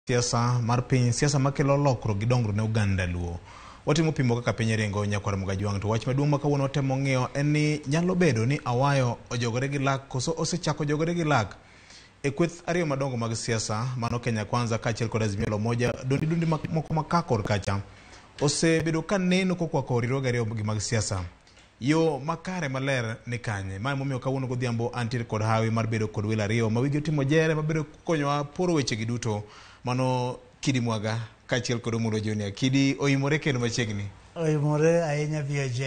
Siasa mar piny, siasa makelo lokruok gi dongruok ne oganda Luo. Watimo pimo kaka piny ringo nyakwar Mugajwang' to wach maduong' ma kawuono watemo ng'iyo en ni nyalo bedo ni Awayo ojogore gi lak koso osechako jogore gi lak e kweth ariyo madongo mag siasa mano Kenya Kwanza kaachiel kod Azimio la Umoja. Dondi dundi moko maka kor kacha osebedo ka neno kokwako riwruoge ariyo gi mag siasa. Yo makare maler ni kanye? Ma emomiyo kawuono godhiambo antiere kod hawi mar bedo kod welo ariyo ma wigi otimo jere mabiro konyowa poro wechegi duto. Mano Kidi Mwaga kaachiel kod Omulo Junior. Kidi oimore kendo machiegni. Oimore ahinya VOJ.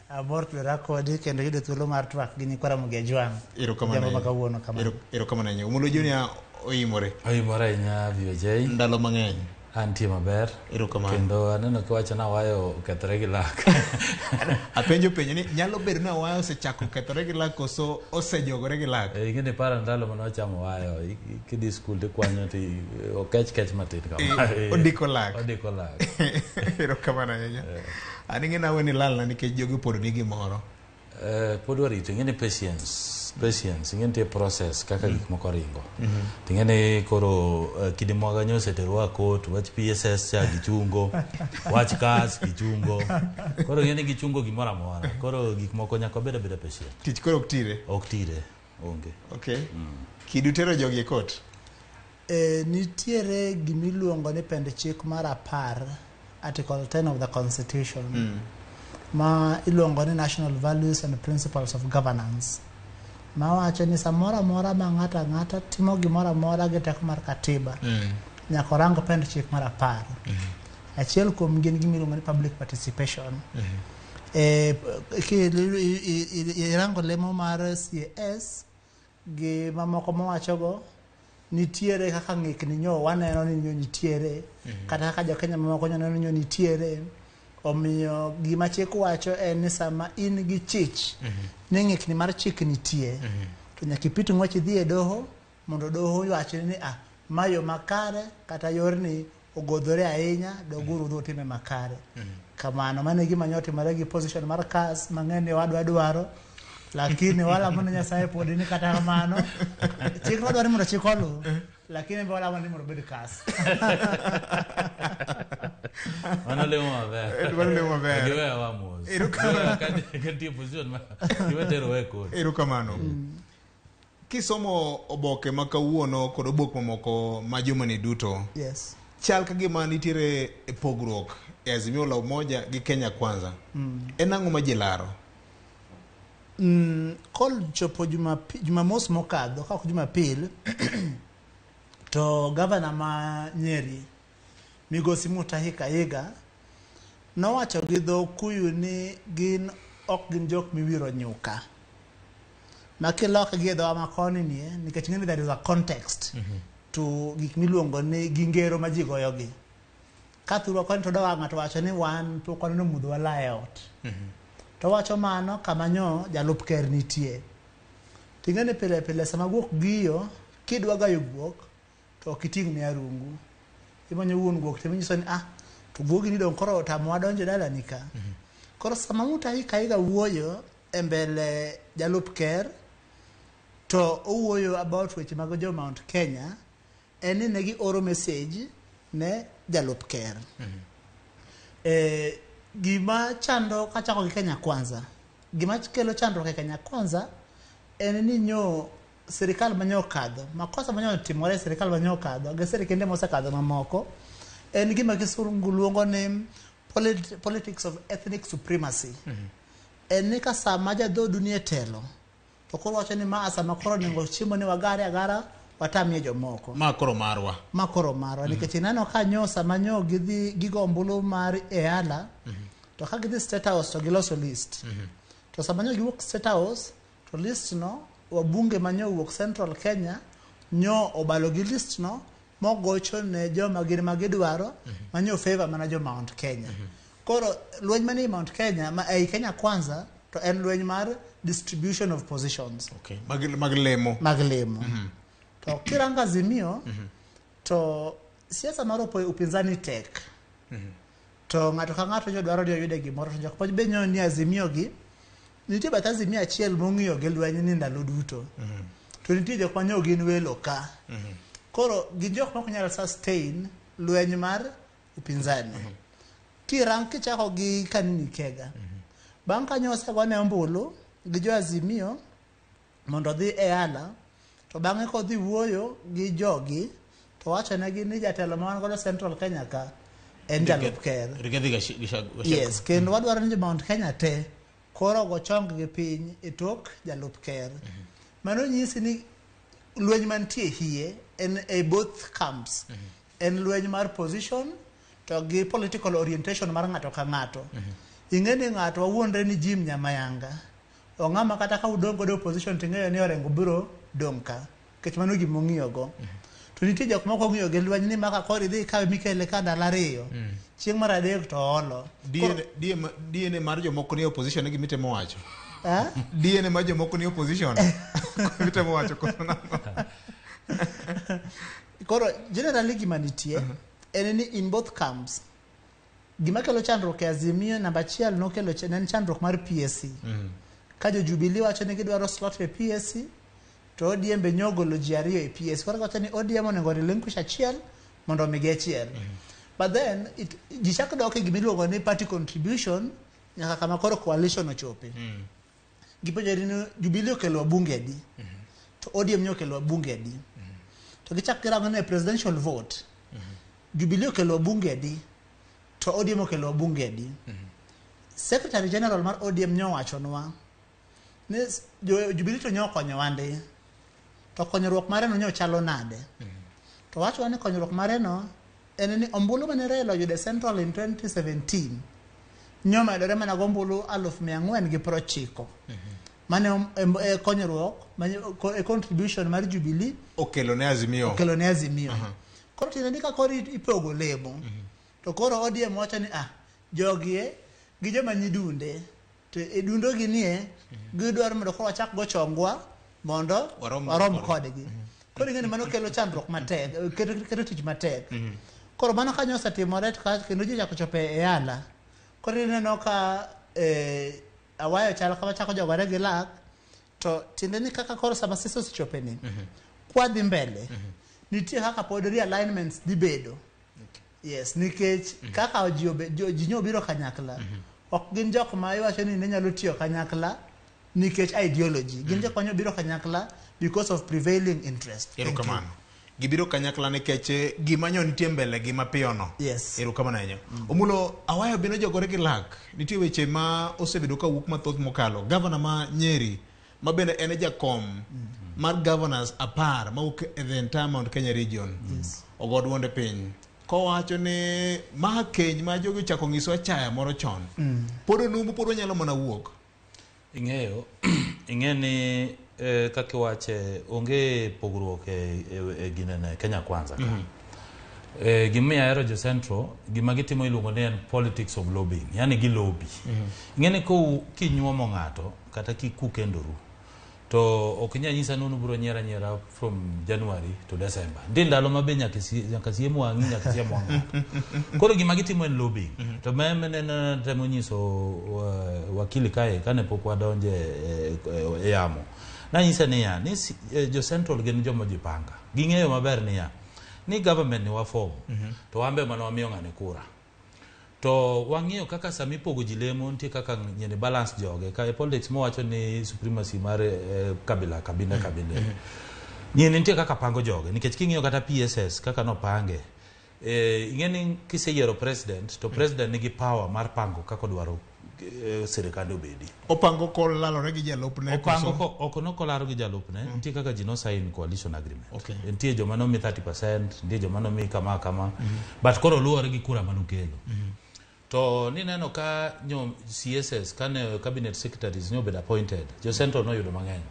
Amor tudora kodi kendo yudo thuolo mar twak gi nyikwa Ramogi Ajwang'. Erokamano Odhiambo ma ahinya. kawuono kamano. Erokamano ahinya. Omulo Junior oimore. Oimore ahinya VOJ. Ndalo mang'eny. Antie maber. Erokamano. Kendo aneno kiwacho ni awayo okethore gi lak. Apenjo penjo ni nyalo bedo ni awayo osechako kethore gi lak koso osejogore gi lak? Eh, ing'e ni para ndalo mane wachamo wayo, kidhi skul tikwanyo ti okech kech matin kama. Eh, odiko lak. Odiko lak. Erokamano ahinya. An ing'e nawe ni lalna nikech jogi opondo ni gimoro. Pod warito, ing'e ni patience, patience, ing'e nitie process kaka gik moko ringo. To ing'e ni koro kinde mwaga nyo oseterowa court, wach PSS cha gichungo, wach CAS gichungo. Koro ing'e ni gichungo gimoro amora. Koro gik moko nyaka wabed abeda patient. Tich koro ok tire. Ok tire, onge. Okay. Kidi utero jogi e court. Nitiere gimiluongo ni pend chik mar 10, Article 10 of the Constitution, ma iluongo ni National Values and Principles of Governance, ma wacho ni samoro amora ma ng'ato ang'ata timo gimoro amora gi teko mar katiba, nyaka orang pend chik mar 10. Achiel kuom gin gima iluongo ni public participation. Irango lemo mar CAS gi mamoko mawachogo, nitiere kaka ng'ikni nyo waneno ni nyo nitiere, kata kaka jokenya mamoko nyo neno ni nyo nitiere. Omiyo gima chik wacho en ni sama in gi chich ni ng'ikni mar chik nitie, to nyaka ipit ng'wech idhi e doho mondo doho owach ni ma yo makare kata yorni ogodhore ahinya, doguru udhi utime makare. Kamano, mano e gima nyo otimore gi position mar CAS mang'eny ni wadwa dwaro, lakini walamo ne Nyasaye podi ni kata kamano chik wadwaro ni mondo chik oluw, lakini be walamo ni mondo obed CAS. Mano lemo maber. Mano lemo maber. Giwewa mos. Erokamano. Giwewa ka nitie position ma giwe terowa e court. Erokamano. Kisomo oboke ma kawuono kod obok mamoko ma jumani duto, Yes. chal ka gima nitiere pogruok e Azimio la Umoja gi Kenya Kwanza. En ang'o ma ji laro? Kol chopo Jumamos mokadho, ka ok Jumapil, to gavana ma Nyeri, Migosi Mutahi Kahiga, nowacho gi dho Kuyu ni gin ok gin jok miwiro nyuka. Ma kiloke gi e dhowa ma koni nie, nikech ing'e ni there is a context to gik miluongo ni gi ngero ma ji goyogi. Ka thurwa koni to dowa ng'ato wacho ni wan pok waneno mudho wala e ot. To wacho mano kama nyo jalup ker nitie. Ting'e ni pile pile sama guok giyo, kidwa gayo guok, to ok iting' ne arungu. Imanyo wuon guok to imanyiso ni to guogi ni dong' koro otamowa donjo e dalani ka. Koro sama Mutahi Kahiga wuoyo e mbele jalup ker, to owuoyo about weche mag jo Mount Kenya, en ni ne gioro message ne jalup ker. Gima chando kachako gi Kenya Kwanza, gima kelo chandruok e Kenya Kwanza en ni nyo sirikal manyo okadho, makosa manyo otimore e sirikal manyo okadho gi sirikende mosekadho mamoko, en gima kisungu luongo ni politics of ethnic supremacy. En ni ka sama jadhodu nie telo, to koro wacho ni ma sama koro onego chiemo ni wagare agara, watamie jomoko. Ma koro marwa. Ma koro marwa. Nikech ineno ka nyo sama nyo gidhi gigo ombulu mar EALA, to ka gidhi State House to giloso list. To sama nyo giwuok State House, to list no, wabunge ma nyo owuok Central Kenya, nyo obalo gi list no, mogocho ne joma gin ma gidwaro, ma nyo favor mana jo Mount Kenya. Koro lweny manie Mount Kenya, ma ei Kenya Kwanza, to en lweny mar distribution of positions. Okay. Mag lemo. Mag lemo. To kirango Azimio, to siasa mar upinzani tek. To ng'ato ka ng'ato nyo dwaro ni oyude gimoro, to jok ma be nyo ni Azimio gi, nitie bath Azimio achiel mong'iyo gi lweny ni ndalo duto. To nitie jok ma nyo gin welo ka. Koro gin jok ma ok nyal sustain lweny mar upinzani. Kirang kichako gi Kanini Kega. Bang' kanyo osegone ombulu gi jo Azimio mondo odhi e ala to bang'e kodhi wuoyo gi jogi to wachonegi ni jatelo ma wan godo Central Kenya ka en jalup ker. Rigathi Gachagua. Yes, kendo wadwaro ni jo Mount Kenya te koro ogo chong gi piny e tok jalup ker. Mano nyisi ni lweny mantie hie en e both camps. En lweny mar position to gi political orientation mar ng'ato ka ng'ato. Ing'e ni ng'ato wawuondre ni Jim Nyamayanga. Ong'ama kata ka udong' godo e opposition ting'eyo ni Orengo biro dong' ka. Nikech mano gima ong'iyo go. To nitie jok moko ong'iyo gi lweny ni maka koro idhi ikawe mikele ka ndalo ariyo. Chieng' mar adek to oolo. DNA, DNA mar jomoko ni opposition e gima itemo wacho. Eh? DNA mar jomoko ni opposition. Mitemo wacho koso nang'o? Koro generally gima nitie en ni in both camps gima kelo chandruok e Azimio namba achiel nokelo ne en chandruok mar PSC. Ka jo Jubilee wacho ni gidwaro slot e PSC to ODM be nyogolo ji ariyo e PSC. Koro giwacho ni ODM onego relinquish achiel mondo omigi achiel. But then ji chak dok e gima iluongo ni party contribution nyaka kama koro coalition ochope. Gipenjore ni Jubilee okelo wabunge adi to ODM nyo okelo wabunge adi. To gichak girango ni e presidential vote Jubilee okelo wabunge adi to ODM okelo wabunge adi. Secretary General mar ODM nyowachonwa ni jo Jubilee to nyokonyowa ndi to konyruok mare no nyochalo nade. To wachwa ni konyruok mare no en ni ombulu mane Raila oyudo e Central in 2017 nyomedore mana gombulu 4,490. Mane e konyruok e contribution mar Jubilee okelo ne Azimio. Okelo ne Azimio. Koro tiende ni ka koro ipogo lemo to koro ODM wacho ni jogi e gi joma nyidunde to e dundo gi nie gidwaro mondo koro wachak go chongwa mondo warom kodgi. Koro ing'e ni mano kelo chandruok matek, keto tich matek. Koro mano kanyo osetimore to kendo ji ochako chopo e ala. Koro ineno ka Awayo chal kama chako jogore gi lak to tiende ni kaka koro sama siasa osechope ni kwadhi mbele nitie kaka pod realignments dhi bedo. Yes, nikech kaka ji nyobiro kanyakla ok gin jok ma iwacho ni ne nyalo tiyo kanyakla nikech ideology. Gin jok ma nyobiro kanyakla because of prevailing interest. Erokamano. Gibiro kanyakla nikech gima nyo nitie mbele gi mapiyo no. Yes. Erokamano ahinya. Omulo Awayo bende jogore gi lak. Nitie weche ma osebedo ka wuok mathoth mokalo. Gavana ma Nyeri ma bende en jakom mar governors 10 mawuok e the entire Mount Kenya region. Yes. Ogo duonde piny. Kowacho ni ma keny ma jogi ochako nyiso achaya moro chon. Pod onumu pod wanyalo mana wuok. Ing'eyo ing'e ni kaka iwache onge pogruok e ginene Kenya Kwanza ka. Gimomiyo ahero jo Central, gima gitimo iluongo ni en politics of lobbying, yani gi lobby. Ing'e ni kinyuomo ng'ato kata kukendoru to ok inyal nyisa ni un ubiro nyiero anyiera from January to December. Nitie ndalo ma be nyaka siem wang'i, nyaka siem wang' ng'ato. Koro gima gitimo en lobbying. To me neno temo nyiso wakili kae kane pok wadonje e yamo. Nanyise niya, ni jo Central gin joma ojipanga. Ging'eyo maber niya, ni government ni waform to wan be mana wamiyo ng'ani kura. To wang'iyo kaka sama ipogo ji lemo nitie kaka nyene balance joge ka e politics mowacho ni supremacy mar kabila kabinde kabinde. Nyene nitie kaka pango joge nikech king'iyo kata PSS kaka nopange ing'e ni kiseyiero president to president nigi power mar pango kaka odwaro sirikande obedi. Opango kolalore gi jalupne opango ko ok nokolaro gi jalupne nitie kaka ji no sign coalition agreement. Nitie joma nomi 30%, nitie joma nomi kama kama. But koro luwore gi kura manukelo. To nineno ka nyo CSS kane cabinet secretaries nyo obedo appointed, jo Central noyudo mang'eny.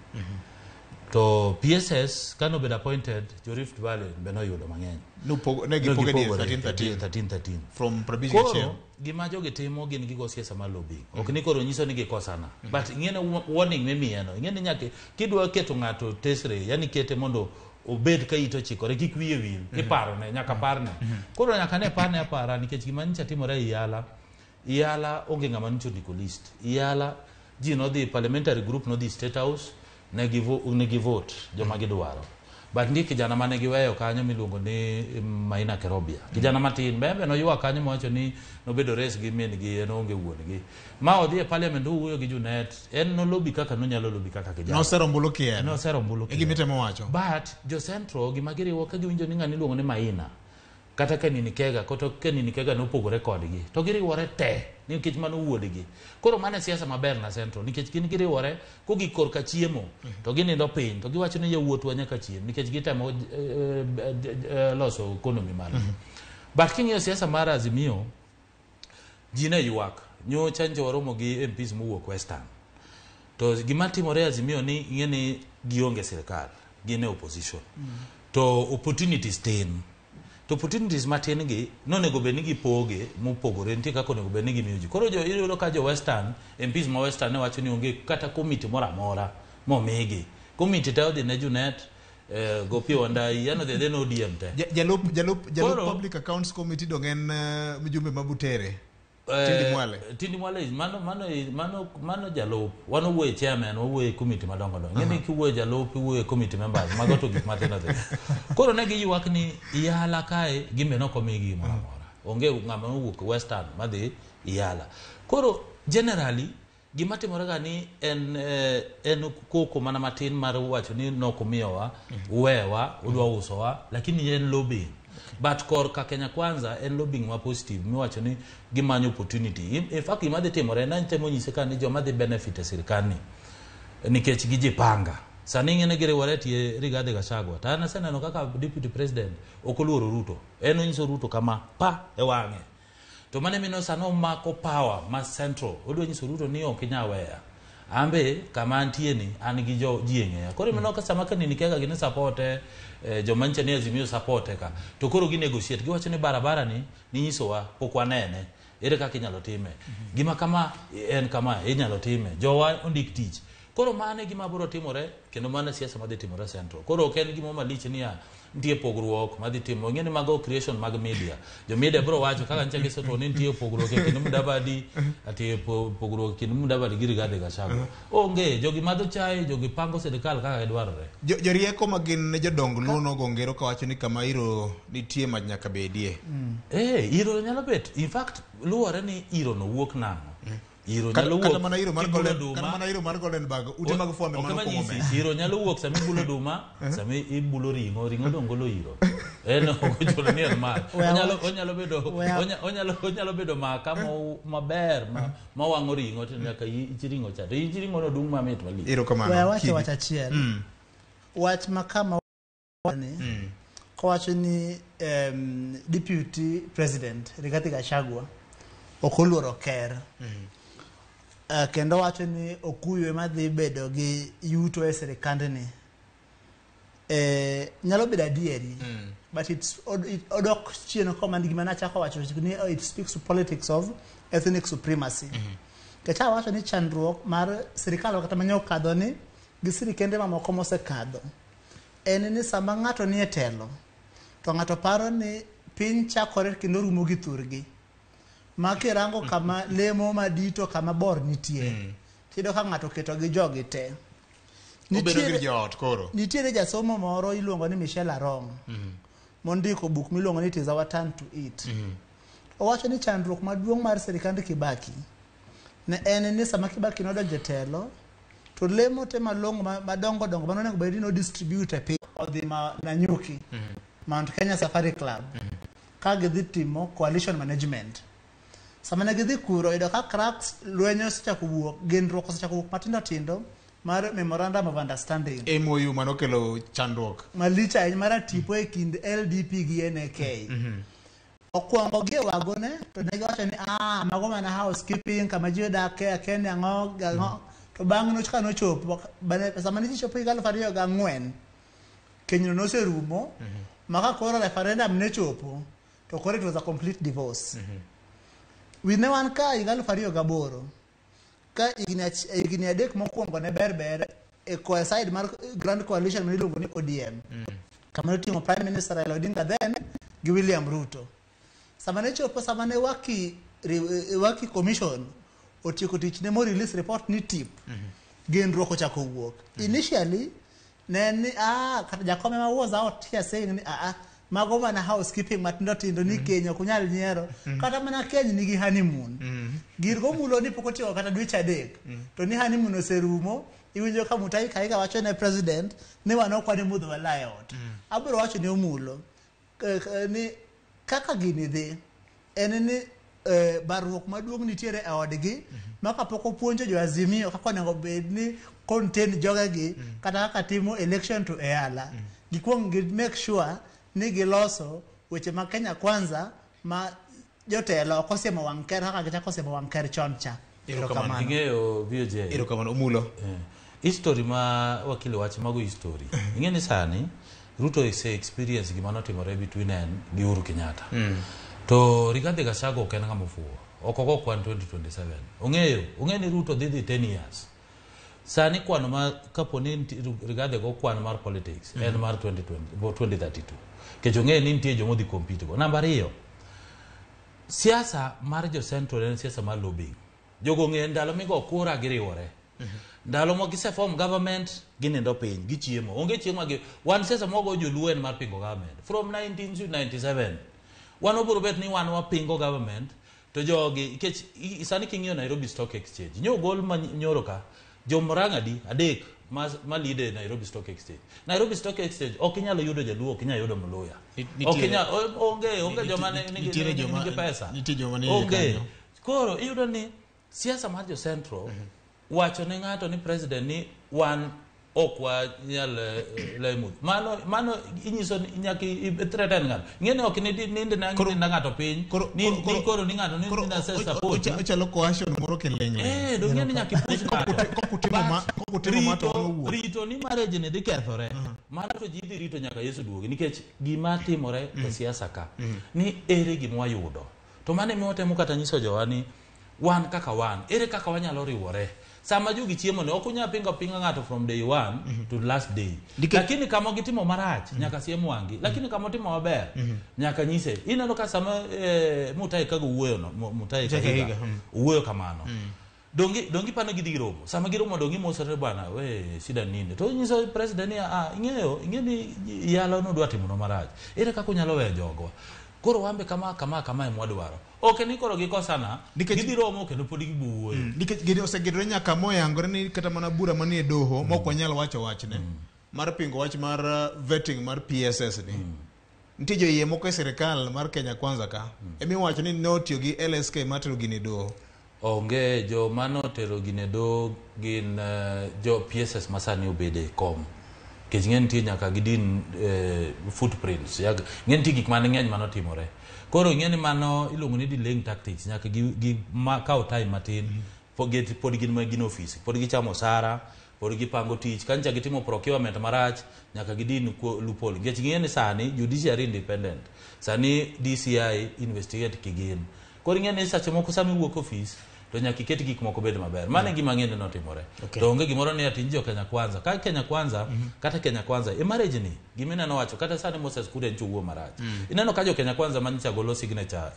To PSS kane obedo appointed, jo Rift Valley be noyudo mang'eny. Ne gipoge 13 13 13 from 51. Koro gima jogi timo gin gigo siasa mar lobbying. Ok ni koro nyiso ni gikosana. But ing'e ni warning mimiye no. Ing'e ni nyaka kidwa keto ng'ato tesre, yani kete mondo obed ka ite ochikore kik wiye wil. Iparone, nyaka parne. Koro nyaka ne parne apara nikech gima nyicha timore e Iyala. Iyala onge ng'ama nyicha ondiko list. Iyala ji nodhi parliamentary group nodhi State House ne gi vote joma gidwaro. But nitie kijana mane giweyo kanyo miluongo ni Maina Kerobia. Kijana matin bembe noywak kanyo mowacho ni nobedo res gi min gi en onge wuon gi. Ma odhi e parliament owuoyo gi Junet, en nolobi kaka nonyalo lobi kaka kijana. Nosero ombulu kien. Nosero ombulu E gima itemo wacho. But jo Central gima giriwo ka giwinjo ni ng'ani iluongo ni Maina kata Kanini Kega kata Kanini Kega nopogore kodgi to giriwore te nikech mano wuodgi. Koro mano e siasa maber na Central nikech gin giriwore kogik korka chiemo to ginindo piny to giwacho ni yawuotwa nyaka chiem nikech gitemo loso economy margi. But king'iyo siasa mar Azimio ji ne ywak nyocha njo waromo gi MPs mowuok Western to gima timore e Azimio ni ing'e ni gionge sirikal gin e opposition to opportunities tin to opportunities matin gi nonego bed ni gipoge mopogore nitie kaka onego bed ni gimiyo ji koro jo iyudo ka jo Western MPs ma Western ne wacho ni onge kata committee moro amora momigi committee te odhi ne Junet Gopiyo Wandayi yani odhi adhiya ne ODM te Jalup Public Accounts Committee dong en mjumbe ma Butere. Tindi Mwale. Tindi Mwale mano jalup. Wan owuoyo e chairman, wawuoyo e committee madongo dongo. Ng'eni kiwuoyo jalup, iwuoyo e committee members, mago to gik mathindo thindo. Koro ne giywak ni Yala kae gimbe ne ok omigi gimoro amora. Onge ng'ama owuok Western madhi Yala. Koro generally gima timore ga ni en koko mana matin mar wacho ni nok omiyowa, uwewa, udwa usowa, lakini en lobbying. But korka Kenya Kwanza en lobbying ma positive miwacho ni gimanyo opportunity. In fact gima dhi timore en antemo nyise ka ni joma dhi benefit e sirkal ni nikech gijipanga. Sani ing'e ni giriwore tie Rigathi Gachagua. To an aseneno kaka deputy president ok oluoro Ruto. En onyiso Ruto kama pa e wang'e. To mano emino sani omako power ma central. Odwa nyiso Ruto ni ok inyal weya. Ambe kama antie ni an gi jo ji e ng'eya. Koro ineno ka sama Kanini Kega gini support joma nyicha ni Azimio support ka. To koro gi negotiate. Giwacho ni barabara ni ninyisowa pok wanene. Ere kaka inyalo time? Gima kama en kama inyalo time. Jowa ondik tich. Koro mano e gima biro timore kendo mano e siasa madhi timore Central. Koro ok en gima malich niya nitie pogruok madhi timo. Ing'e ni mago creation mag media. Jo media biro wacho kaka nyicha gisetwo ni nitie pogruok e kind Mudavadi, ati pogruok e kind Mudavadi gi Rigathi Gachagua. Onge, jogi madho chai, jogi pango sirikal kaka gidwarore. Jorieko ma gin jodong Luo nogo ngero kawacho ni kama iro nitie mach nyaka bedie. Iro nyalo bet. In fact, luwore ni iro no wuok nang'o. Iro nyalo wuok Kata mana iro mar kibulo Golden, oduma. kata mana iro mar Goldenberg, ute mag fwambe Ok mano ema kuong'o nyisi, me. iro nyalo wuok sama ibulo oduma, sama ibulo ring'o, ring'o dong' golo iro. En ok ochuno ni en mach. Onyalo bedo maka maber ma wang'o ring'o to nyaka ich ring'o cha. To ich ring'o no dung' mamit malich. Erokamano. We awacho Kidi. wach achiel. Wach ma kama ni kowacho ni deputy president Rigathi Gachagua ok oluoro ker. Kendo wacho ni Okuyu ema dhi bedo gi yuto e sirikandni. Nyalo bedo adieri, but it's it odok chien koma gima nachako wacho ni it speaks to politics of ethnic supremacy. Nikech awacho ni chandruok mar sirikal kata mane okadho ni gi sirikende mamoko mosekadho en ni sama ng'ato nie telo to ng'ato paro ni piny chakore kendo rumo gi thurgi. Ma kirango kama lemo madito kama bor nitie, tiyudo ka ng'ato oketo gi jogi te. Obedo gi joot koro. Nitiere jasomo moro iluongo ni Michelle Arong mondiko buk miluongo ni It is our turn to eat. Owacho ni chandruok maduong' mar sirikand Kibaki ne en ni sama Kibaki nodonjo e telo to lemo te malong'o madongo dongo mane onego bed ni no distribute e piny odhi ma Nanyuki, Mount Kenya Safari Club, ka gidhi timo coalition management. Sama ne gidhi kuro, oyudo ka cracks lweny osechako wuok, genruok osechako wuok matindo tindo mar memorandum of understanding. MOU manokelo chandruok. Malich ahinya mar tipo e kind LDP gi NAK. Okwongo gi e wagone to ne giwacho ni mago mana housekeeping kama ji odake, akia ni ang'o ang'o. To bang' no ka nochopo, sama ne ji chopo higa 2004, kenyno noserumo, ma ka koro referendum ne chopo, to koro it was a complete divorce. Wi ne wan ka higa 2008, ka higni adek mokwongo ne ber ber e side mar Grand Coalition mane iluongo ni ODM. Kama noting'o Prime Minister Raila Odinga then gi William Ruto. Sama ne chopo, sama ne Waki Commission otieko tich ne mo release report ni tip, genruok ochako wuok. Initially, Ne ni kata Jakome ma was out here saying ni mago mana housekeeping matindo tindo ni keny ok unyal nyiero. Kata mana keny nigi honeymoon. Gir gomulo ni pok otieko kata dweche 3. To ni honeymoon oserumo, iwinjo ka Mutahi Kahiga wacho ne president ni wan ok wan mudho wala e ot. Abiro wacho ni Omulo ni kaka gini dhi en ni barruok maduong' nitiere e odgi ma kapok opuonjo jo Azimio kaka onego bed ni contain jogegi kata kaka timo election to EALA. Gikuong gi make sure ni giloso weche mag Kenya Kwanza ma jotelo ok osiemo wang' ker kaka gichako siemo wang' ker chon cha. Erokamano. Ing'eyo VOJ. Erokamano Omulo. History ma wakili wacho mago history. Ing'e ni sani Ruto ose experience gima notimore between en gi Uhuru Kenyatta. To Rigathi Gachagua ok en ng'ama ofuwo. Ok ogo kwan 2027. Ong'eyo, ong'eyo ni Ruto dhi 10 years. Sani kwano ma kapo ni Rigathi go kwan mar politics en mar 2032. Nikech ong'eyo ni nitie joma odhi compete go. Namba 2, siasa mar jo Central en siasa mar lobbying. Jogo ong'eyo ndalo migo kura giriwore. Ndalo ma gise form government ginindo piny gichiemo. Onge chieng' ma gi wan siasa mwago joluo en mar pingo government. From 1997 wan obiro bet ni wan wapingo government to jogi nikech sani king'iyo Nairobi Stock Exchange nyo gol ma nyoro ka jomorang'a di 3 ma lead e Nairobi Stock Exchange. Nairobi Stock Exchange ok inyal yudo jaluo, ok inyal yudo mluya. Ok inyal onge joma nigi pesa. Nitie joma ni onge. Koro iyudo ni siasa mar jo Central wacho ne ng'ato ni president ni wan ok wanyal lemo. Mano inyiso ni nyaka i threaten ng'ato. Ing'e ni ok ni ninde na ng'ato piny ni koro ni ng'ato ni na support. Ochalo coercion moro kiling'ling. Dong' ni nyaka ipush ng'ato. Kokutimo ma to owuok. Rito ni marriage ni dhi kethore. Mano to ji dhi rito nyaka Yesu duogi nikech gima timore e siasa ka ni ere gima wayudo. To mano ema watemo kata nyiso jowa ni wan kaka wan, ere kaka wanyalo riwore. Sama jogi chiemo ne ok unyal pingo pinga ng'ato from day one to last day. Lakini kama gitimo marach nyaka siem wang'i. Lakini kama otimo maber nyaka nyise. Ineno ka sama Mutahi Kahiga wuoyo no, Mutahi Kahiga wuoyo kamano. Dongi pano gidhi romo. Sama giromo dongi mosore bwana, we shida nini? To nyiso president ni ing'eyo, ing'e ni yalo no dwa timo marach. Ere kaka unyalo weyo jogo? Koro wambe kama kama kama e mwadwaro. Ok ni koro gikosana, gidhi romo kendo pod gibuoyo. Nikech gini osegedore nyaka moyangore ni kata mana bura manie doho mok wanyal wacho wachne mar pingo wach mar vetting mar PSS ni. Nitie joyie moko e sirikal mar Kenya Kwanza ka emiwacho ni notiyo gi LSK mar tero gini e doho. Onge joma notero gini e doho gin jo PSS masani obede e kom. Nikech ng'e nitie nyaka gidin footprints. Ng'e nitie gik mang'eny manotimore. Koro ing'e ni mano iluongo ni delaying tactics. Nyaka gi kaw time matin. Pod gin ma gin ofisi. Pod gichamo osara, pod gipango tich. Ka nyocha gitimo procurement marach, nyaka gidin loophole. Nikech ng'e ni sani judiciary independent. Sani DCI investigate kigin. Koro ing'e ni seche moko sama iwuok ofis to nyaka iket gik moko bed maber. Mano e gima ang'e ni notimore. To onge gimoro ni ati jo Kenya Kwanza. Ka Kenya Kwanza, kata Kenya Kwanza, e marriage ni, gima ineno wacho, kata sani Moses Kuria nyicha owuoyo marach. Ineno ka jo Kenya Kwanza manyicha golo signature,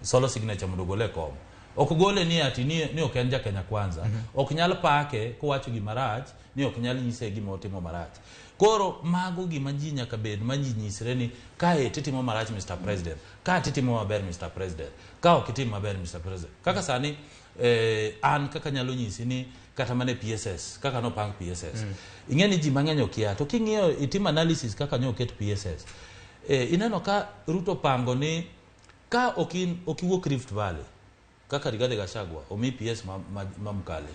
solo signature mondo ogole e kom. Ok gole ni ati ni ok en ja Kenya Kwanza. Ok nyal pake kowacho gima rach, ni ok nyal nyise gima otimo marach. Koro mago gima ji nyaka bed ma ji nyisre ni kae titimo marach Mr. President, ka titimo maber Mr. President, ka ok itim maber Mr. President. Kaka sani an kaka nyalo nyisi ni kata mana PSS, kaka nopang PSS. Ing'e ni ji mang'eny okia, to king'iyo itim analysis kaka ne oket PSS. Ineno ka Ruto pango ni ka ok iwuok Rift Valley, kaka Rigathi Gachagua omi PS ma Mkale.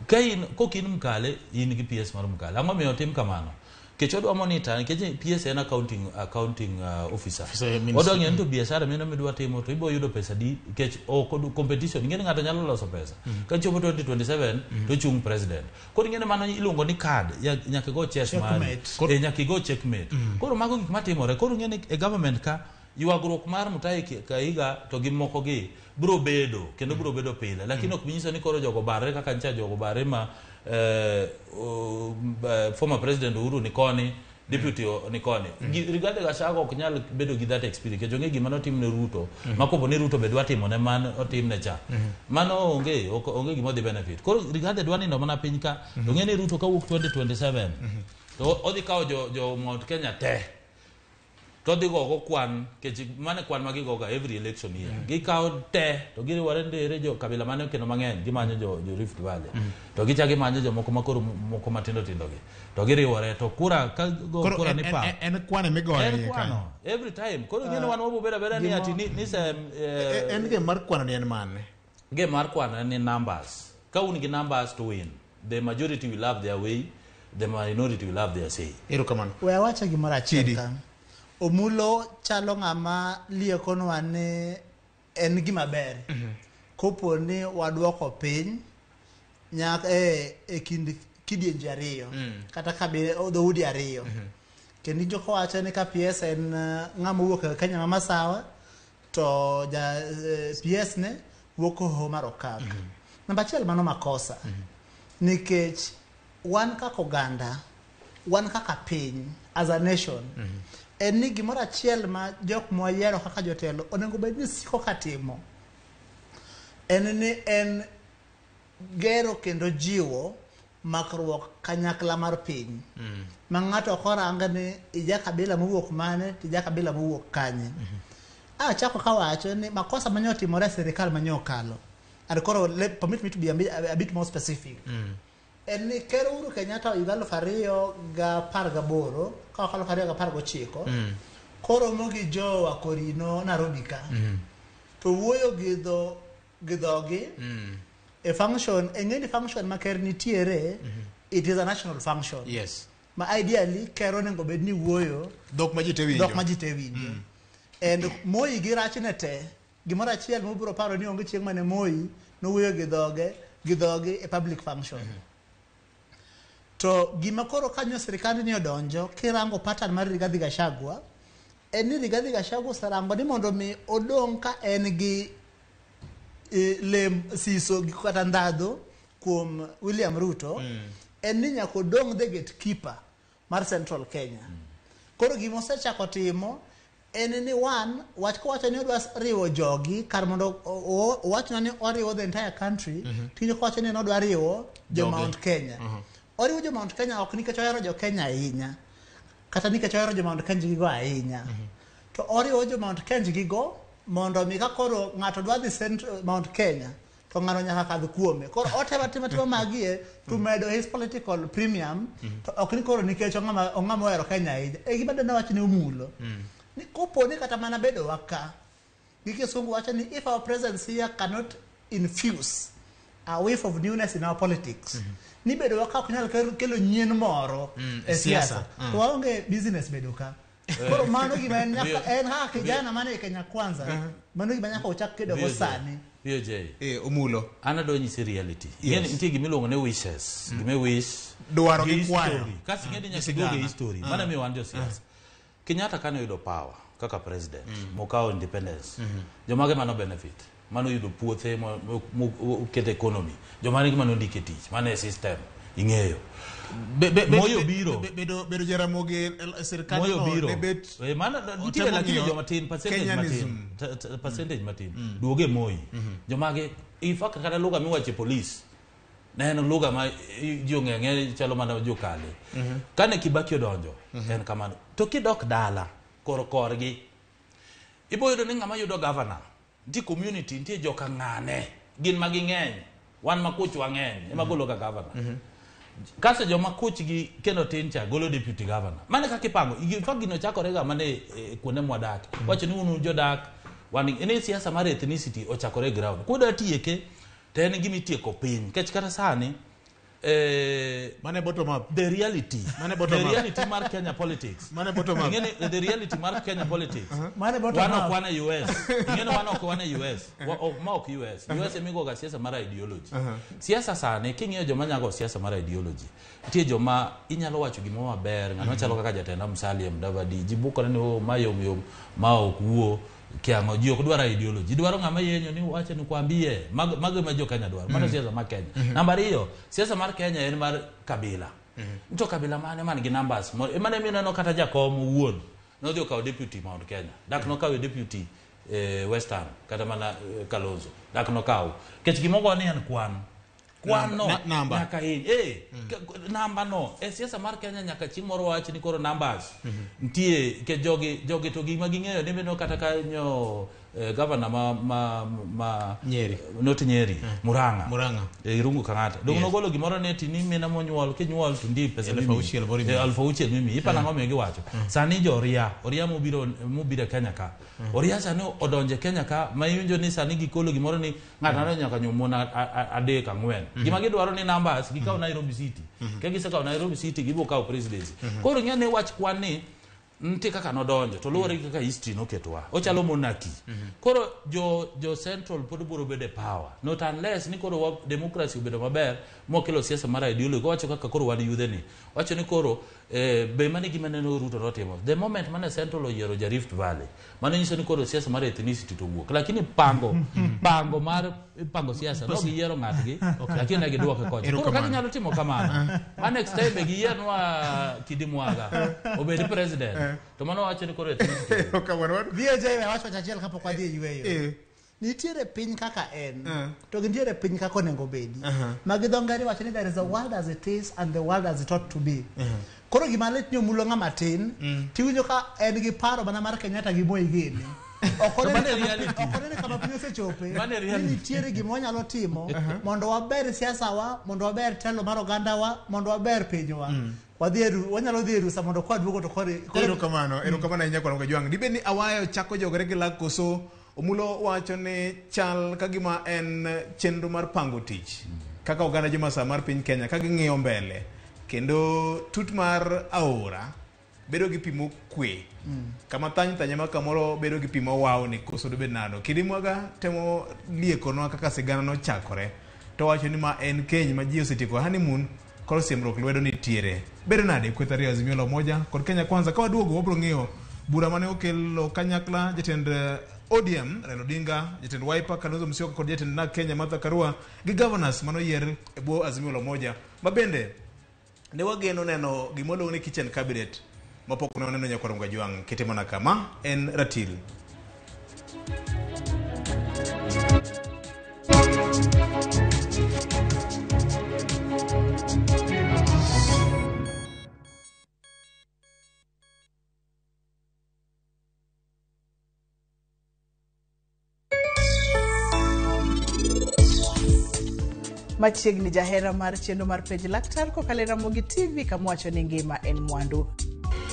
Ka in kok in Mkale, in gi PS mar Mkale. Ang'o miyo otim kamano? Nikech odwa monitor, nikech PS en accounting officer. Odwa ng'eyo ni to biashara mine midwa timo to ibiro yudo pesa di, nikech ok competition. Ing'e ni ng'ato nyalo loso pesa. Ka chopo 2027 to chung president. Koro ing'e ni mano iluongo ni card, nyaka igo chess mari. Nyaka igo checkmate. Koro mago gik matimore. Koro ing'e ni e government ka ywagruok mar Mutahi Kahiga to gi moko gi biro bedo kendo biro bedo pile, lakini ok binyiso ni koro jogo barre kaka ncha jogo barre ma former president Uhuru ni koni Deputy ni koni. Rigathi Gachagua ok nyal bedo gi that experience nikech onge gima notim ne Ruto ma kopo ni Ruto be dwa timo ne man otim ne cha. Mano onge onge gima odhi benefit. Koro Rigathi dwa nindo mana piny ka to ng'e ni Ruto kawuok 2027 to odhi kawo jo Mount Kenya te to odhi gogo kwan kech mane kwan ma gigoga every election year. Gikawo te to giriwore ndere jo kabila mane kendo mang'eny gimanyo jo Rift Valley. To gichako gimanyo jomoko ma koro moko matindo tindo gi. To giriwore to kura ka go kura ni pa. En kwan emigoyo En kwano every time. Koro ing'e ni wan wabo bedo abeda ni ati ni sem En game mar kwano ni en mane? Game mar kwano en ni numbers. Ka un gi numbers to win. The majority will have their way, the minority will have their say. Erokamano. We awacho gimoro achiel ka. Omulo chalo ng'ama liekonwa ni en gima ber. Kopo ni waduoko piny nyaka e kind kidienje ariyo kata kabila dhoudi ariyo. Kendo joko wacho ni ka PS en ng'ama owuok e Kenya ma Masawa to ja PS ne wuok Hoho mar Okak. Namba achiel mano makosa. Nikech wan kaka oganda, wan kaka piny as a nation, en ni gimoro achiel ma jok mwayiero kaka jotelo onego bed ni siko katimo en ni en gero kendo jiwo makruok kanyakla mar piny. Ma ng'ato ok orang ni ija kabila mowuok mane to ija kabila mowuok kanye. Achako kawacho ni makosa mane otimore e sirikal mane okalo. And koro permit me to be a bit more specific. En ni Ker Uhuru Kenyatta higa 2018 ka 2019 koromo gi jo Wakorino Nairobi ka. To wuoyo gi dhogi e function, e ng'eni function ma ker nitiere, it is a national function. Yes. Ma ideally ker onego bed ni wuoyo dhok ma ji te winjo. Dhok ma ji te winjo. And Moi gi rachne te, gimoro achiel mobiro paro ni onge chieng' mane Moi nowuoyo gi dhoge gi dhogi e public function. To gima koro kanyo sirikal ni odonjo kirango pattern mar Rigathi Gachagua en ni Rigathi Gachagua oserango ni mondo mi odong' ka en gi lem siso gi kata ndhadhu kuom William Ruto en ni nyaka odong' the gatekeeper mar Central Kenya. Koro gima osechako timo en ni one wach kowacho ni odwa riwo jogi kar mondo owachna ni oriwo the entire country tinjo kowacho ni en odwa riwo jo Mount Kenya. Oriwo jo Mount Kenya ok nikech ohero jo Kenya ahinya kata nikech ohero jo Mount Kenya gigo ahinya. To oriwo jo Mount Kenya gigo mondo mi ka koro ng'ato dwa dhi Central Mount Kenya to ng'ano nyaka kadh kuome. Koro otemo atima tima magie to medo his political premium to ok ni koro nikech ong'ama ohero Kenya ahinya. E gima dana wach ni Omulo. Ni kopo ni kata mana bedo wa ka gi kisungu wacho ni if our presence here cannot infuse a whiff of newness in our politics ni bedo wa ka ok nyal kelo nyien moro e siasa to waonge business bedo ka. Koro mano gima en nyaka en kaka kijana mane e Kenya Kwanza mano gima nyaka ochak kedo go sani. BOJ. Omulo. An adwa nyisi reality. Yes. Nitie gima iluongo ni wishes. Gima wish. Dwaro gi kwayo. Kasi ng'e ni nyaka iduog e history. Mano emiyo wan josiasa. Kenyatta kane oyudo power kaka president, mokawo independence. Jomage mano benefit. Mano yudo puothe moketo economy. Jomane mano ndike tich. Mano e system. Ing'eyo. Moyo biro. Bedo Jaramogi sirkal no ne bet. Mano nitie lakini joma tin percentage matin. Percentage matin. Duoge Moi. Jomage in fact kata lugha miwache police. Ne en lugha ma ji ong'e chalo mana jokale. Kane Kibaki odonjo en kamano. To kidok dala kor korgi ibo yudo ni ng'ama yudo governor nitie community nitie joka ng'ane gin ma ging'eny wan makuch wang'eny ema golo ga governor. Kaso joma kuch gi kendo tin cha golo deputy governor. Mane kaka ipango. In fact gino chakore ga mane kuonde mwadak. Wacho ni un jodak wan ene siasa mar ethnicity ochakore ground. Kuda tieke to en gima itieko piny. Nikech kata sani mane bottom up. The reality. Mane bottom the up. reality mar Kenya politics. Mane bottom up. Ingeni the reality mar Kenya politics. Mane bottom up. up. Wan ok wan e US. Ingeni wan ok wan e US. Ma ok US. US emigo ga siasa mar ideology. Siasa sani king'iyo joma nyago siasa mar ideology. Nitie joma inyalo wacho gimoro maber, ng'ano chalo kaka jatenda Musalia Mudavadi, ji bukore ni o ma yom yom, ma ok wuo. Kiang'o ji ok dwar ideology, dwaro ng'ama yenyo ni wache ni kwambie mago ma jo Kenya dwaro. Mano siasa mar Kenya. Namba ariyo, siasa mar Kenya en mar kabila. To kabila mane man gi numbers mane mineno kata jakom owuon nodhi okawo deputy Mount Kenya, dak nokawo deputy Western kata mana Kalonzo dak nokawo, nikech gimogo ni en kwan no nyaka namba no e siasa mar Kenya nyaka chieng' moro wach ni koro numbers nitie ke jogi to gima ging'eyo ni mino kata kanyo governor ma Nyeri not Nyeri Murang'a Irungu Kang'ata dong nogolo gimoro ne tini mina monyuol kinyuol to ndi pesa 6,000 mimi ipana ng'o giwacho sani jo Oria mobiro Kenya ka Oria sani odonje Kenya ka ma iwinjo ni sani gikolo gimoro ni ng'ato nyaka nyuom 3 4 gima gidwaro ni numbers gikaw Nairobi City ka gisekawo Nairobi City gibo kawo presidency koro ing'e ni wach kwan ni nitie kaka nodonjo to luwore gi kaka history noketowa ochalo monarchy koro jo central pod biro bedo e power not unless ni koro democracy obedo maber mokelo siasa mar ideology wacho kaka koro wan yudhe ni wacho ni koro be mane gima neno Ruto notimo the moment mane central oyiero ja Rift Valley mano nyiso ni koro siasa mar ethnicity to wuok lakini pango mar pango siasa no giyiero ng'atgi lakini ne giduoke kocha koro kaka ginyalo timo kamano ma next time be giyiernwa Kidi Mwaga obed president to mano wacho ni koro ethnicity VJ wacho achiel kapok wadhi e yweyo. Nitiere piny kaka en to gintiere piny kaka onego bedi. Ma gi dho ngere wacho ni there is a world as it is and the world as it ought to be. Koro gima lit ni omulo ng'ama tin tiwinjo ka en gi paro mana mar Kenyatta gi Moi gini. Ok onene kama piny osechope ni nitiere gima wanyalo timo mondo waber siasa wa, mondo waber telo mar oganda wa, mondo waber pinywa. Wanyalo dhi e rusa mondo kwaduogo to kore. Erokamano ahinya kwa Jwang'. Dibed ni Awayo chako jogore gi lak koso Omulo wacho ni chal ka gima en chenro mar pango tich kaka oganda jomasa mar piny Kenya ka ging'iyo mbele kendo tut mar aora bedo gi pi mokwe kama thany thany ma kamoro bedo gi pi mowawni koso dobed nado. Kidi Mwaga temo liekonwa kaka sigana nochakore to wacho ni ma en keny ma ji osetieko honeymoon koro siemruok lwedo nitiere. Bedo nade kweth ariyo Azimio la Umoja kod Kenya Kwanza ka waduogo wabiro ng'iyo bura mane okelo kanyakla jatend ODM Raila Odinga, jatend Wiper Kalonzo Musyoka kod jatend NARC Kenya Martha Karua gi governors manoyier e bwo Azimio la Umoja ma bende ne wageno neno gima iluongo ni kitchen cabinet mapok ne waneno nyakwar Mgajwang' kete mana kama en ratil. Machiegni jahera mar chenro mar Penj Laktar kokalo e Ramogi TV kama wacho ni ngima en mwandu.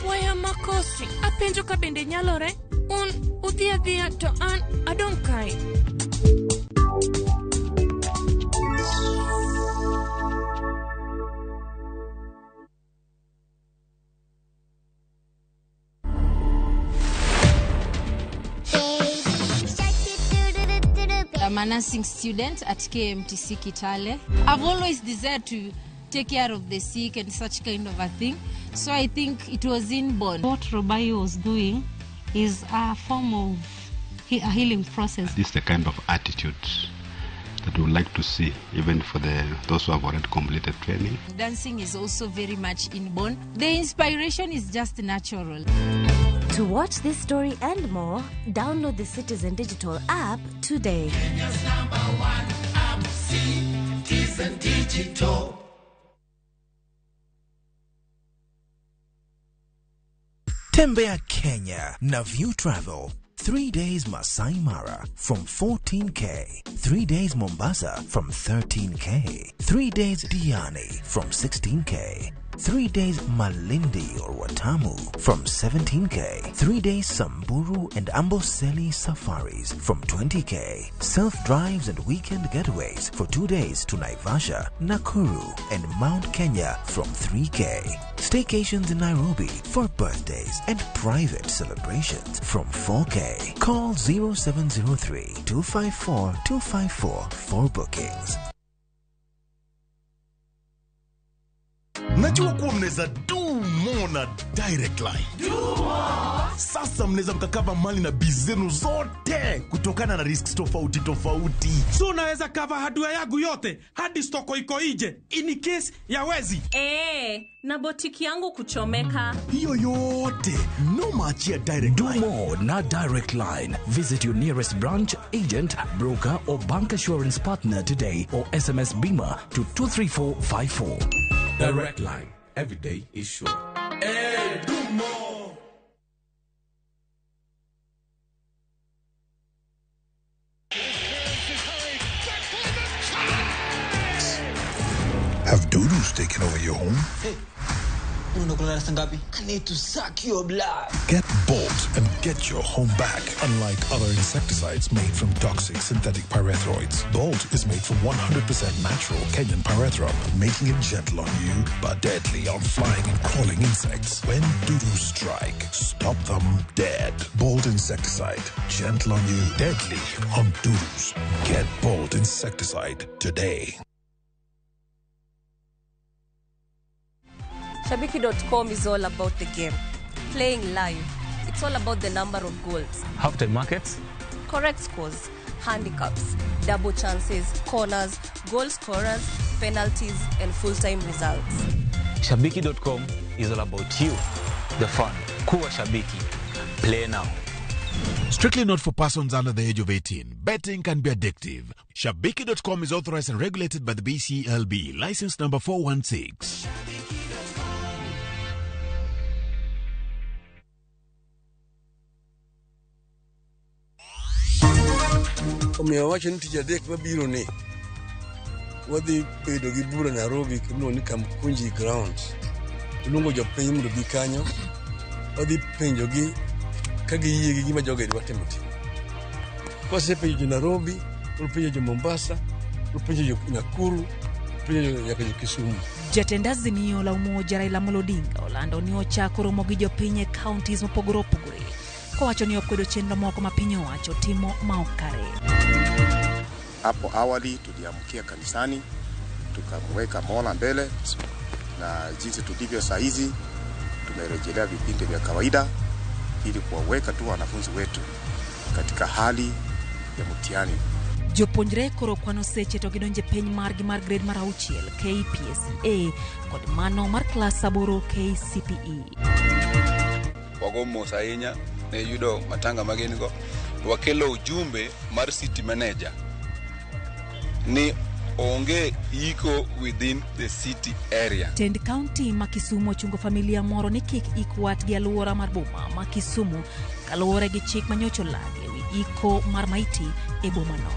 Waya makosi, apenjo ka bende nyalore, un udhi adhiya to an adong' kae. I'm a nursing student at KMTC Kitale. I've always desired to take care of the sick and such kind of a thing. So I think it was inborn. What Robayo was doing is a form of a healing process. This is the kind of attitude that we would like to see, even for those who have already completed training. Dancing is also very much inborn. The inspiration is just natural. To watch this story and more, download the Citizen Digital app today. Kenya's #1 app, Citizen Digital. Tembea Kenya na View Travel. 3 days Masai Mara from 14K, 3 days Mombasa from 13K, 3 days Diani from 16K, 3 days Malindi or Watamu from 17K, 3 days Samburu and Amboseli safaris from 20K, self-drives and weekend getaways for 2 days to Naivasha, Nakuru and Mount Kenya from 3K, staycations in Nairobi for birthdays and private celebrations from 4K. Call 0703 254 254 for bookings. Najua kuwa mnaweza do more more na Direct Line. Do more. Sasa mnaweza mkacover mali na biz zenu zote kutokana na risks tofauti tofauti. So unaweza cover hardware yangu yote hadi stoko iko ije in case ya wezi. Na botiki yangu kuchomeka. Hiyo yote no maachia Direct Line. Do more na Direct Line. Visit your nearest branch, agent, broker or bank assurance partner today or SMS BIMA to 23454. Direct Line. Every day is sure. Hey, do more. Have doodles taken over your home? Hey. I need to suck your blood. Get Bolt and get your home back. Unlike other insecticides made from toxic synthetic pyrethroids, Bolt is made from 100% natural Kenyan pyrethrum, making it gentle on you but deadly on flying and crawling insects. When doodles strike, stop them dead. Bolt insecticide, gentle on you, deadly on doodles. Get Bolt insecticide today. Shabiki.com is all about the game. Playing live. It's all about the number of goals. Halftime markets. Correct scores, handicaps, double chances, corners, goal scorers, penalties, and full-time results. Shabiki.com is all about you, the fun. Kuwa Shabiki. Play now. Strictly not for persons under the age of 18. Betting can be addictive. Shabiki.com is authorized and regulated by the BCLB. License number 416. Omiyo wacho ni tich adek mabiro ni wadhi bedo gi bura Nairobi kimiluongo ni Kamkunji Grounds. Oluongo jopiny mondo obi kanyo, wadhi penjogi ka giyie gi gima jogi dwa timo timo. Kwasepenjo jo Nairobi, wapenjo jo Mombasa, wapenjo jo Nakuru, wapenjo nyaka jo Kisumu. Jatend Azimio la Umoja Raila Amolo Odinga olando ni ochako romo gi jopiny e counties mopogore opogore kowacho ni okwedo chenro moko ma piny owacho timo ma ok kare. Hapo awali tuliamkia kanisani tukamweka Mola mbele, na jinsi tulivyo saa hizi tumerejelea vipindi vya kawaida ili kuwaweka tu wanafunzi wetu katika hali ya mtihani. Jopuonjre koro kwano seche to gidonje peny margi mar grade mar 6 KPSEA kod mano mar klas 8 KCPE. Wago mos ahinya ne yudo matanga magin go. Wakelo ujumbe mar city manager ni onge iko within the city area. Tend county ma Kisumu ochungo familia moro ni kik ik wat gi alwora mar boma ma Kisumu kaluwore gi chik manyocha olandi ewi iko mar maiti e bomano.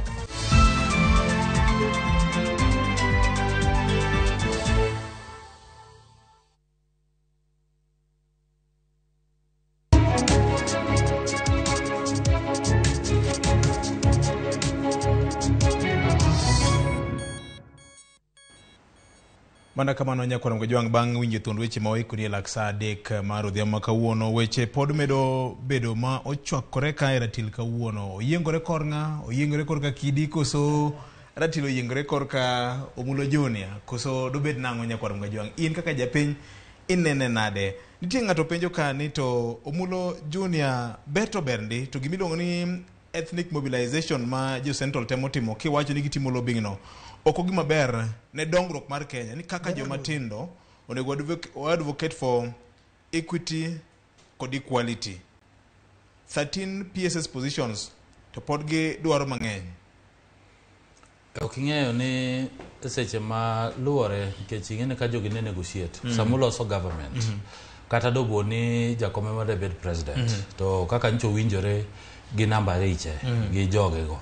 Mana kamano nyakwar Mgajwang' bang' winjo thuond weche ma waikoni e lak saa 3 mar odhiambo ma kawuono. Weche pod medo bedo ma ochwakore ka e ratil kawuono. Oyiengore kor ng'a? Oyiengore kor ka Kidi koso ratil oyiengore kor ka Omulo Junior? Koso dobed nang'o nyakwar Mgajwang'? In kaka japiny inene nade? Nitie ng'ato penjo ka ni to Omulo Junior ber to ber ndi to gimiluongo ni ethnic mobilization ma jo Central temo timo kiwacho ni gitimo lobbying no ok gima ber ne dongruok mar Kenya ni kaka joma tindo onego advocate for equity kod equality. 13 PSS positions to pod gi dwaro mang'eny. Ok ing'eyo ni seche ma luwore nikech ing'e ni ka jogi ne negotiate samuloso government kata dobo ni Jakom ema debed president to kaka ncho winjore gi namba riche gi jogego.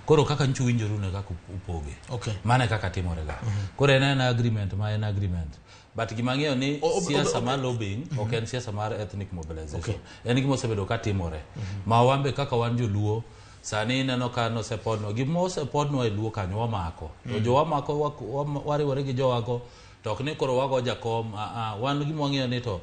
Koro kaka ncho winjoru ne kaka upoge. Okay. Mane kaka timore ga. Koro en agreement ma en agreement. But gima ng'eyo ni siasa mar lobbying ok en siasa mar ethnic mobilization. Okay. En gima osebedo ka timore. Ma wambe kaka wan joluo sani ineno ka nosepodnwa gima osepodnwa e luo kanyo wamako. To jo wamako wariwore gi jowago To ok ni koro wago jakom, wan gima wang'iyo ni to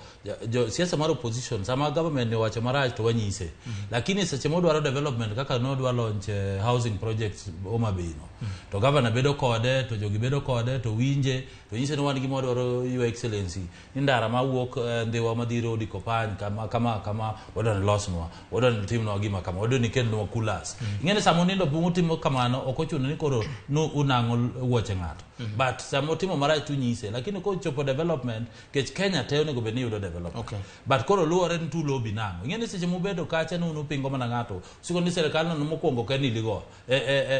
jo siasa mar opposition sama government ni owacho marach to wanyise. Lakini seche modwaro development kaka nodwa launch housing projects Homa Bay no. To governor bedo kode, to jogi bedo kode, to winje, to nyise ni wan gima wadwaro your excellency. Ni ndara mawuok Ndhiwa madhi Rodi Kopany kama kama kama wadwa ni losnwa, wadwa ni timnwa gima kama, wadwa ni kelnwa coolers. Ing'e ni sama unindo utimo kamano ok ochuno ni koro nu unang'o wuoche ng'ato. But sama otimo marach tunyise, lakini kochopo development, kech Kenya te onego bed ni yudo development. But koro luwore ni tu lobby nang'o. Ing'e ni seche mubedo kacha ni unupingo mana ng'ato, siko ni sirikal no mokwongo ok en iligo,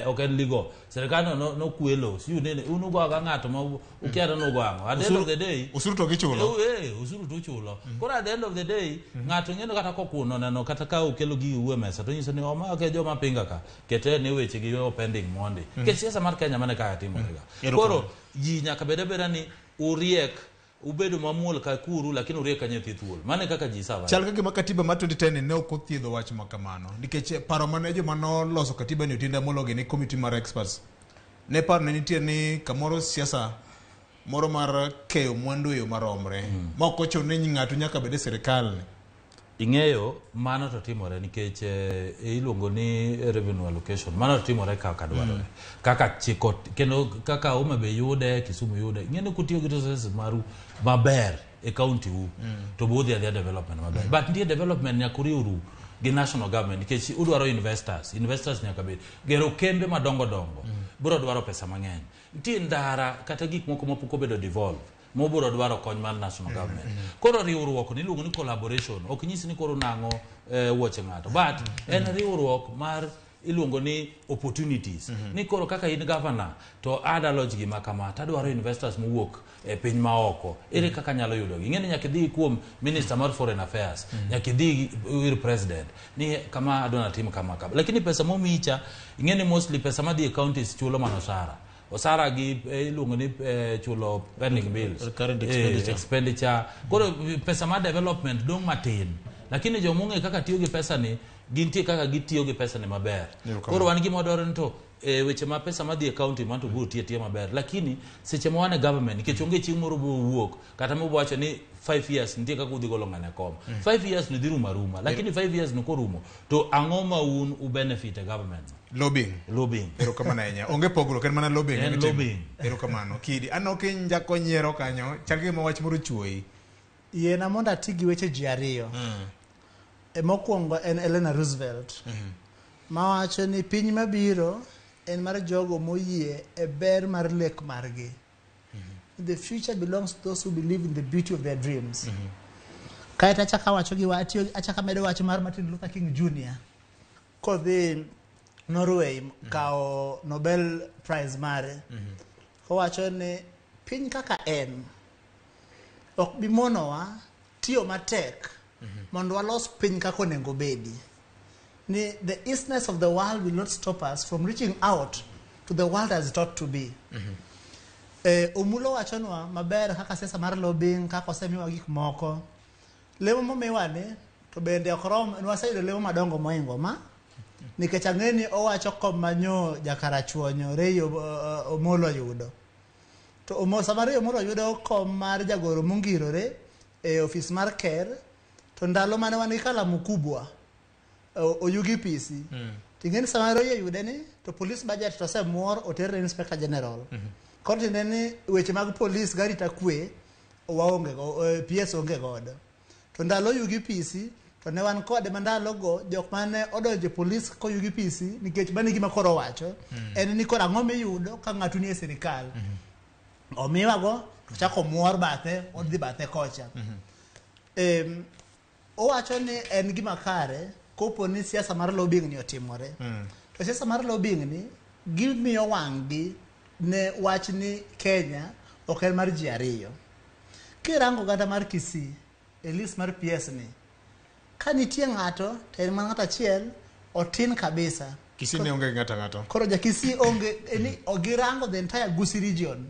ok en ligo. Sirikal no nokwelo, siu nene, unugo aga ng'ato ma ukia ni ugo ang'o. At the end of the day, Osuru to gichulo. Osuru to uchulo. Koro at the end of the day, ng'ato ng'eno kata kokuno neno kata ka ukelo gigi u e mesa to nyiso ni oma ok e joma pinga ka, kete ni weche gi o pending mondi. Nikech siasa mar Kenya mane kaka timore ga. Koro ji nyaka bed abeda ni uriek, ubedo mamuol ka kuru, lakini uriek ka nyathi thuol. Mano e kaka ji survive. Chal ka gima katiba mar 2010 ne ok othiedho wach ma kamano nikech paro mane joma noloso katiba ni Otiende Amollo gi ni committee mar experts ne paro ne nitie ni kamoro siasa moro mar keyo mwandu e yo maromre ma ok ochuno ni ng'ato nyaka bed e sirikal. Ing'eyo mano to timore nikech iluongo ni revenue allocation. Mano to timore kaka dwarore. Kaka chiko kendo kaka Homa Bay yude, Kisumu yude. Ing'e ni kutiyo gi resources maru maber e county u to bo udhi adhiya development maber. But nitie development nyaka uriwru gi national government nikech udwaro investors. Investors nyaka bed. Gero kembe madongo dongo biro dwaro pesa mang'eny. Nitie ndara kata gik moko mapok obedo devolve mobiro dwaro kony mar national government. Koro riwruok ni iluongo ni collaboration ok nyis ni koro nang'o wuoche ng'ato, but en riwruok mar iluongo ni opportunities. Ni koro kaka in governor to ada launch gima kama tadwaro investors mowuok e piny maoko, ere kaka anyalo yudogi? Ing'e ni nyaka idhi kuom minister mar foreign affairs, nyaka idhi ir president ni kama adwa natim kama kama, lakini pesa momiyi cha ing'e ni mostly pesa madhi e counties chulo mana osara osara gi iluongo ni chulo pending bills, Recurrent expenditure. Expenditure. Koro pesa mar development dong' matin, lakini jomong'e kaka tiyo gi pesa ni gintie kaka gitiyo gi pesa ni maber. Koro wan gima wadwaro ni to weche ma pesa madhi e county man to biro tiyo atiya maber, lakini seche ma wan e government nikech onge chieng' moro biro wuok kata ma wacho ni 5 years nitie kaka udhi golo ng'ane kom. 5 years ni dhi rumo aruma, lakini 5 years no korumo to ang'o ma un u benefit e government? Lobbying. Lobbying. Erokamano ahinya. Onge pogruok, en mana lobbying. En emitimo. lobbying. Erokamano. Kidi, aneno kinjako nyiero kanyo, chal gima wach moro chuoyi. Yiena mondo ati gi weche ji ariyo. Mokwongo en Eleanor Roosevelt mawacho ni piny mabiro en mar jogo moyie e ber mar lek margi. The future belongs to those who believe in the beauty of their dreams. Kaeto achako awacho gi achako amedo wach mar Martin Luther King Jr. kodhi Norway kawo Nobel Prize mare. Owacho ni piny kaka en ok bi monowa tiyo matek mondo walos piny kaka onego bedi. Ni the eastness of the world will not stop us from reaching out to the world as it ought to be. Omulo wachonwa maber kaka siasa mar lobbying, kaka osemiwa gik moko. Lemo momiwa ni to bende ok rom, nwaseyudo lemo madongo moingo ma nikech ang'e ni owacho kom manyo jakarachuonyo Ray Omolo yudo. To sama Ray Omolo yudo kom mar jagoro mongirore e ofis mar ker, to ndalo mane wan gi kalamu kubwa Oyugi PC. Ting'e ni sama Ray oyude ni to police budget to osemuor oter ne Inspector General. Koro tiende ni weche mag police gi arita kwe waonge go, PS onge godo. To ndalo Oyugi PC to ne wan kode ma ndalogo jok mane odonjo e police koyugi PC nikech mano e gima koro owacho en ni koro ang'o miyudo ka ng'ato nie sirikal. Omiwago to chako muor bathe odhi bathe kocha. Owacho ni en gima kare kopo ni siasa mar lobbying ni otimore. To siasa mar lobbying ni gimiyo wang'gi ne wach ni Kenya ok en mar ji ariyo. Kirango oganda mar Kisii e list mar PS ni, ka nitie ng'ato to en mana ng'ato achiel, otin kabisa. Kisii ne onge ng'ato ang'ato. Koro ja Kisii onge, ni girango the entire Gusii region.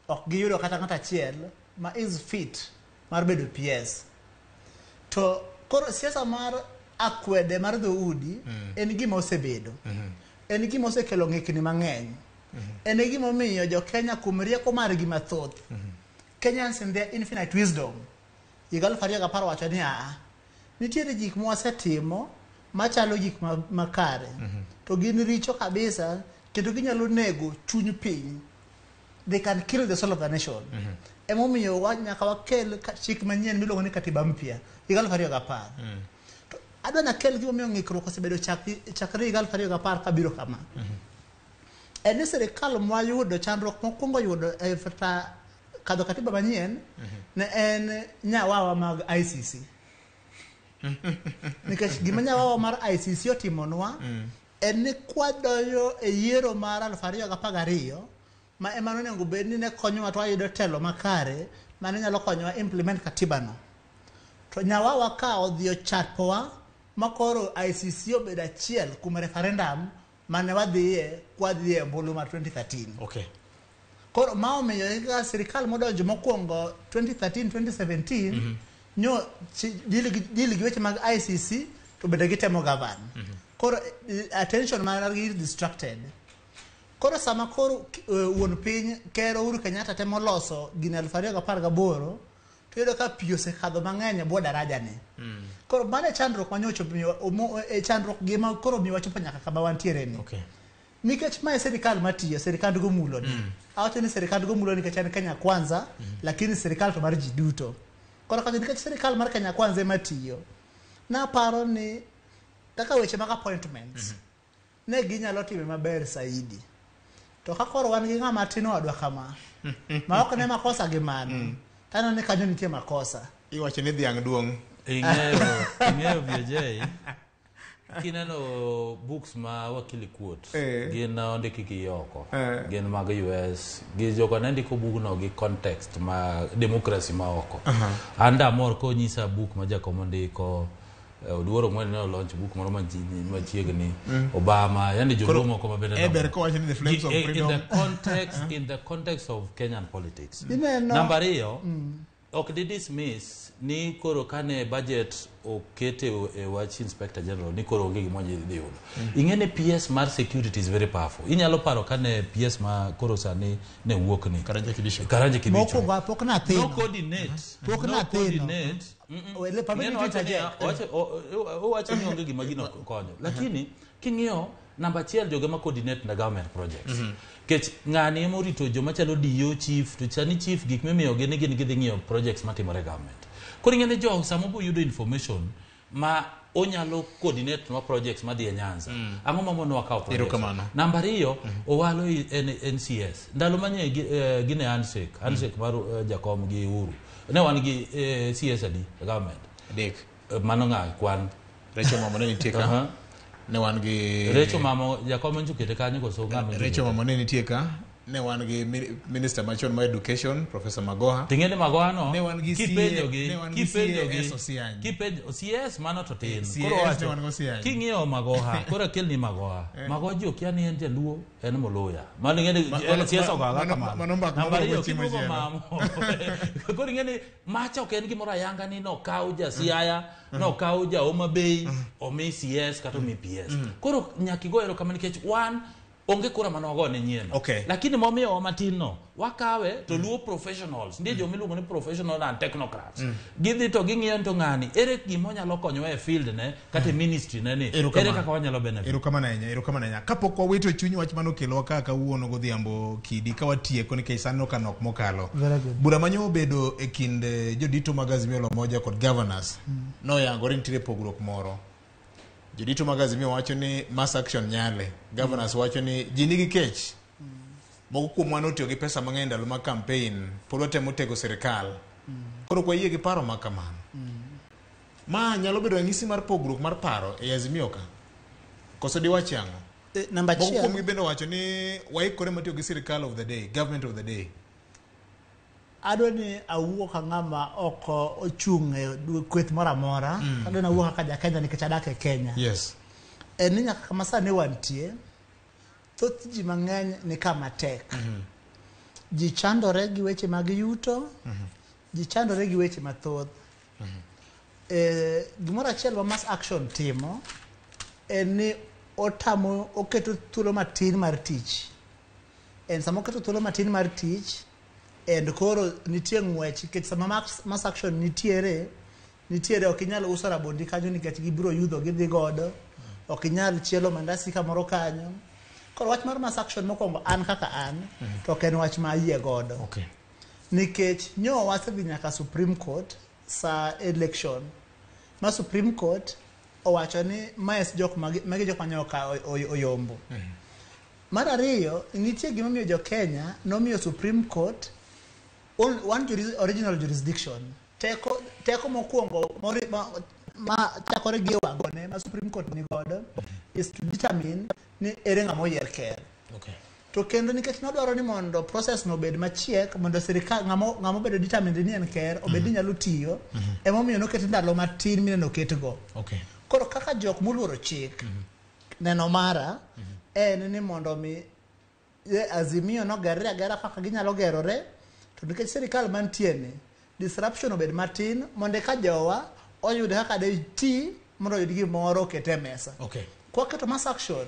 Ok giyudo kata ng'ato achiel ma is fit mar bedo PS. To koro siasa mar akwede mar dhoudi en gima osebedo. En gima osekelo ng'ikni mang'eny. En e gimomiyo jo Kenya kuom rieko margi mathoth, Kenyans in their infinite wisdom, higa 2010 wacho ni aa, nitiere gik mwasetimo machalo gik makare to gin richo kabisa kendo ginyalo nego chuny piny. They can kill the soul of the nation. Emomiyo nyaka wakel chik manyien miluongo ni katiba mpya higa 2010. To adwa nakel gimomiyo ng'ikruok osebedo chakre higa 2010 kabiro kama. En ni sirikal mwayudo chandruok mokwongo yudo e kadho katiba manyien ne en nyawawa mag ICC. Nikech gima nyawawa mar ICC otimonwa en ni kwadonjo e yiero mar 2012 ma ema nonego bed ni ne konyowa to wayudo telo makare mane nyalo konyowa implement katiba no. To nyawawa ka odhi ochapowa ma koro ICC obedo achiel kuom referendum mane wadhiye kwadhiye ombulu mar 2013. Okay. Koro ma omiyo ka sirikal modonjo mokwongo 2013-2017 nyo deal gi weche mag ICC to bende gitemo govern. Koro attention margi is distracted. Koro sama koro wuon piny Ker Uhuru Kenyatta temo loso gine 2018 to yudo ka pi osekadho mang'eny e bwo daraja ni. Koro mano e chandruok manyocha omiyo e chandruok gima koro miyo wachopo nyaka kama wantiere ni. Okay. Nikech mae sirikal matiyo, sirikand gomulo ni. Awacho ni sirikand gomulo nikech en Kenya Kwanza, lakini sirikal to mar ji duto. Koro kacho nikech sirikal mar Kenya Kwanza ema tiyo, naparo ni kaka weche mag appointments ne ginyalo time maber saidi. To ka koro wan gi ng'ama tin wadwa kama, ma ok ne makosa gi mano, taneno ni kanyo nitie makosa. Iwacho ni dhiang' duong'. Ing'eyo VJ, kineno books ma wakili quote, gin ondiki gi oko, gin mag US, gi jogo ne ndiko bugno gi context ma democracy ma oko. An damor konyisa book ma Jakom ondiko, Oduoro Ng'wen ne launch book moro machiegni, Obama, yani joluo moko ma bende ber kowacho ni the flames of freedom. In the context of Kenyan politics. Namba ariyo, ok di dismiss ni koro kane budget okete e wach Inspector General ni koro onge gima dhi yudo. Ing'e ni PS mar security is very powerful. Inyalo paro kane PS ma koro sani ne wuok ni Karanja Kibicho. Karanja Kibicho. Mokwongo pok nathino. No coordinate. Pok nathino. Owacho ni onge gima gino konyo. Lakini king'iyo namba achiel joge ma coordinate na government projects. Kech ng'ani ema orito joma chalo DO chief to sani chief gik mimiyogi ni gin gidhi ng'iyo projects matimore e government. Koro ing'e ni jo sama obo yudo information ma onyalo coordinate nwa projects madhi e Nyanza. Ang'o mamono wakawo projects? Namba ariyo, owalo NCS. Ndalo manye gine handshake mar Jakom gi Uhuru. Ne wan gi CS adi e government? Adek. Mano ng'a kwan? Rachel Mamo ne nitie ka. Ne wan gi Rachel Mamo Jakom nchokete kanyo koso ng'ama? Rachel Mamo ne nitie ka. Ne wan gi minister machon mar education Professor Magoha. Ting'e Magoha no. Ne wan gi kipenjo kipenjo CS mano to tin. Koro wacho king'iyo Magoha koro akelni Magoha. Magoha ji okia ni en jaluo en Moluya. Mano ing'e ni CS ogoga kamano. Namba ariyo kiduogo Mamo. Koro ing'e ni macha ok en gimoro ayanga ni nokaw ja Siaya, nokaw ja Homa Bay, omi CS kata omi PS. Koro nyaka igo erokamano nikech wan onge kura mane wagone nyien. Okay. Lakini momiyo matin no, wakawe to luo professionals. Ndiye joma iluongo ni professional and technocrats. Gidhi to ging'iyo to ng'ani, ere gima onyalo konyowa e field ne, kata e ministry ne ni, ere kaka wanyalo benefit. Erokamano ahinya, erokamano ahinya. Kapok wawito chuny wach manokelowa kaka kawuono godhiambo Kidi, ka watieko nikech sani ok nok mokalo. Bura manyo obedo e kind jodito mag Azimio la Umoja kod governors, noyangore nitiere pogruok moro. Jodito mag Azimio wacho ni mass action nyale. Governors wacho ni ji nigi kech. Moko kuomwa notiyo gi pesa mang'eny ndalo mag campaign, pod watemo tego sirikal. Koro ok wayie gi paro ma kamano. Ma nyalo bedo ranyisi mar pogruok mar paro e Azimio ka. Koso diwachi ang'o? Namba Moko achiel. kuomgi bende wacho ni waikore matiyo gi sirikal of the day, government of the day. Adwa ni awuo ka ng'ama ok ochung' e kweth moro amora. Adwa ni awuo kaka ja Kenya nikech adak e Kenya. Yes. En ni nyaka kama sani wantie, thoth ji mang'eny ni kama tek. Ji chandore gi weche mag yuto, ji chandore gi weche mathoth. Gimoro achiel ma mass action timo en ni otamo oketo thuolo matin mar tich. En sama oketo thuolo matin mar tich and koro nitie ng'wech nikech sama mass action nitiere ok inyal uso rabondi kanyo nikech gibiro yudho gidhi godo, ok inyal chielo mandasi kamoro kanyo. Koro wach mar mass action mokwongo an kaka an to ok en wach ma ayie godo. Okay. Nikech nyo wasedhi nyaka Supreme Court sa election ma Supreme Court owacho ni maes jok magi jok mane oyombo. Mar ariyo, nitie gimomiyo jo Kenya nomiyo Supreme Court one original jurisdiction. Teko mokwongo ma chakore gi wangone ma Supreme Court ni godo is to determine ni ere ng'ama oyier ker. Okay. To kendo nikech nodwaro ni mondo process no obed machiek mondo sirikal ng'ama obedo determined ni en ker obed ni nyalo tiyo, emomiyo noket ndalo matin mineno ketgo. Okay. Koro kaka jok moluoro chik, neno mara en ni mondo mi Azimio nogerre agera kaka ginyalo gerore, to nikech sirikal mantie ni disruption obed matin mondo eka jowa oyud kaka de ti mondo oyud gimoro oket e mesa. Okay. Kwaketo mass action,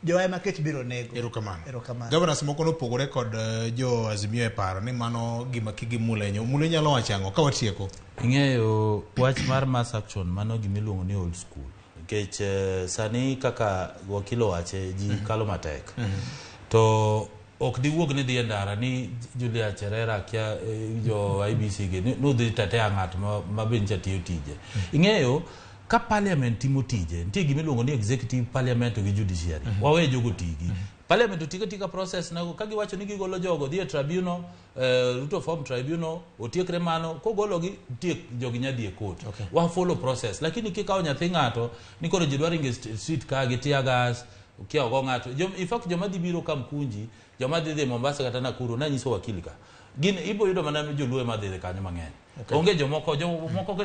jowa ema kech biro nego. Erokamano. Erokamano. Governors moko nopogore kod jo Azimio e paro ni mano gima kigimulenyo. Mulenyo nyalo wacho ang'o ka watieko? Ing'eyo wach mar mass action mano gimiluongo ni old school. Nikech sani kaka wakilo wache ji kalo matek. To ok diwuog ni dhi e ndara ni Julia Cherera kia jo IBC gi nudhi tetea ng'at ma be ncha tiyo tije. Ing'eyo ka parliament timo tije, nitie gima iluongo ni executive parliament gi judiciary. Wawe jogo tigi. Parliament otiga tika process nago ka giwacho ni gigolo jogo dhi e tribunal, Ruto form tribunal, otiekre mano, kogologi tiek jogi nyadhi e court. Okay. Wa follow process. Lakini kikawo nyathi ng'ato ni koro ji dwa ringo e street ka gi tear gas, kia ogo ng'ato. In fact joma dhi biro Kamkunji, joma dhi dhi Mombasa kata Nakuru nanyiso wakili ka. Gin ibo yudo mana joluo ema dhi kanyo mang'eny. Okay. Onge jomoko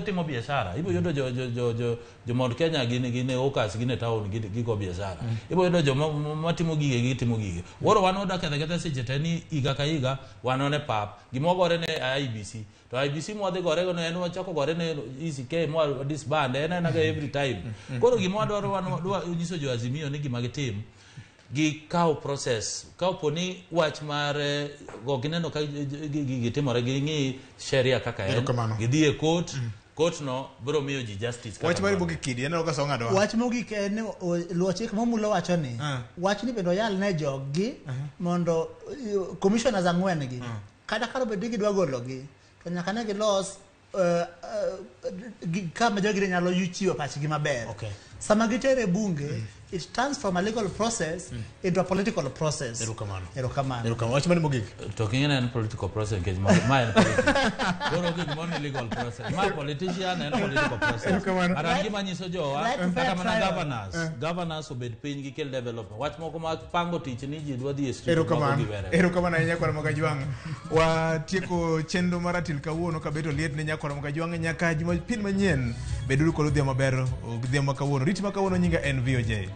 timo biashara. Ibo yudo jo Mount Kenya gin e hawkers, gin e town gigo biashara. Ibo yudo joma matimo gige gitimo gige. Woro wan odak ketha seche te ni higa ka higa wanone pap. Gima wagore ne IBC. To IBC mwadhi gore go ne en wachako gore ne ECK mwa disband en ena ga every time. Koro gima wadwaro wan dwa nyiso jo Azimio ni gima gitim gikaw process ka opo ni wach mar go gineno ka gitimore ging'i sheria kaka en gidhi e court. Court no biro miyo ji justice. Wach mar mogik kidi aneno ka song'ado wach mogik en ni luwo chik momulo wacho ni wach ni bende oyal ne joggi mondo commissioners ang'wen gi kata kar obed ni gidwa gologi to nyaka ne gilos kama jogi nyalo chiwo pachgi maber. Okay. Sama gitere bunge, it turns from a legal process into a political process. Erokamano. Erokamano. Erokamano. Wach mane mogik? To king'e en political process nikech ma en political. Koro onge gimoro ni legal process. Ma politician en political process. Erokamano. Ara gima nyiso jowa kata mana governors. Governors obed piny gikel development. Wach moko ma pango tich ni ji dwa dhi e street. Erokamano. Erokamano ahinya kwar Mogajwang'. Watieko chenro mar Atil kawuono kabeto liet ne nyakwar Mogajwang' nyaka Jumapil manyien. Beduru kod odhiambo maber, odhiambo ma kawuono. Rit ma kawuono nyinga en VOJ.